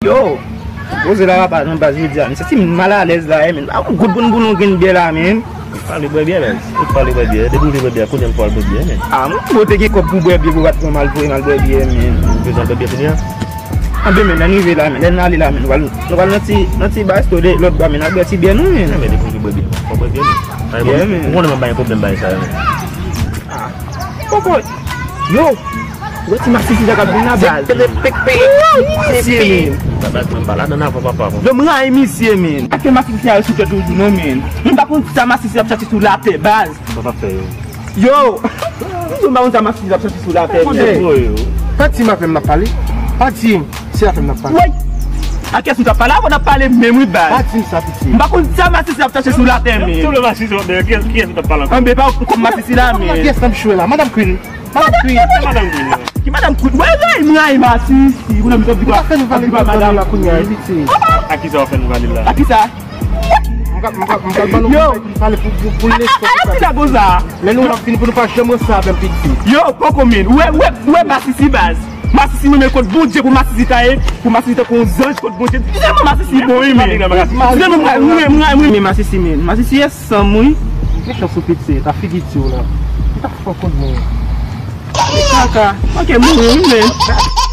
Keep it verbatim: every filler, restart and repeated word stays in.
Yo, poze la papa nan baz jodi a, men santi m malalèz la, eh, men. Pa yon gout pou n, pou n yon grenn byè la, men. Pale bwè byè, men. Ou pale bwè byè. Depi w vle bwè byè, kounye a m fò al bwè byè, men. Ah, mwen, mwen te gen kòb pou bwè byè, pou bat pou m al voye m al bwè byè, men. Ou bezwen al bwè byè kounye a? Anben, men, lè n rive la, men, lè n ale la, men, nou pral, nou pral nan ti, nan ti baz to de lòt bò, men, n al bwè ti byè nou, men. Men depi w vle bwè byè, fò bwè byè, men. Ou konnen m ap bay yon pwoblèm bay sa yo, men. Ah, poko. Yo, wè ti masisi sa k ap vin la, baz. Mesye, men. Baz, mwen pa ladan avè w, papa. Yo, m rayi misye, men. Atè masisi a yo sou tèt ou, non, men. M pa konn sa masisi ap chache sou latè, baz. Sa w ap fè yo? Yo, m di w m pa konn sa masisi ap chache sou latè, men. Pati m avè m n ap pale. Pati m, se avè m n ap pale. Woy! A kiyès ou t ap pale? Avè w n ap pale menm, wi, baz. Pati m sa, piti. M pa konn sa masisi ap chache sou latè, men. Tout le masisi w ap dèyè, kiyès, kiyès ou t ap pale ankò? Anben, pa w konn masisi la, men. Kiyès n ap jwe la? Madanm Queen. Madanm Queen. Ki madanm Queen? Ki madanm Queen? Wè, wè, m rayi masisi. Ou nan mitan di pa, di pa madanm Queen. A kisa w ap fè nou pale la? A kisa? M pral, m pral, m pral ban nou konsèy pou n pale pou, pou, pou leson. Ala ti la boza. Lè nou ap fini pou nou pa janm ranse avè m, piti. Yo, poko, men. Wè, wè, wè masisi, baz. Masisi, men, men kot Bondye pou masisi ta ye, pou masisi ta kon zanj kot Bondye. Finalman masisi bon, wi, men. Finalman, mwen, mwen, mwen, mwen, men masisi, men. Masisi, yes, san mwen. Mechan sou piti, ta figi ti w la. Ou ta fò kont mwen. Kaka. Ok, mouri, wi, men.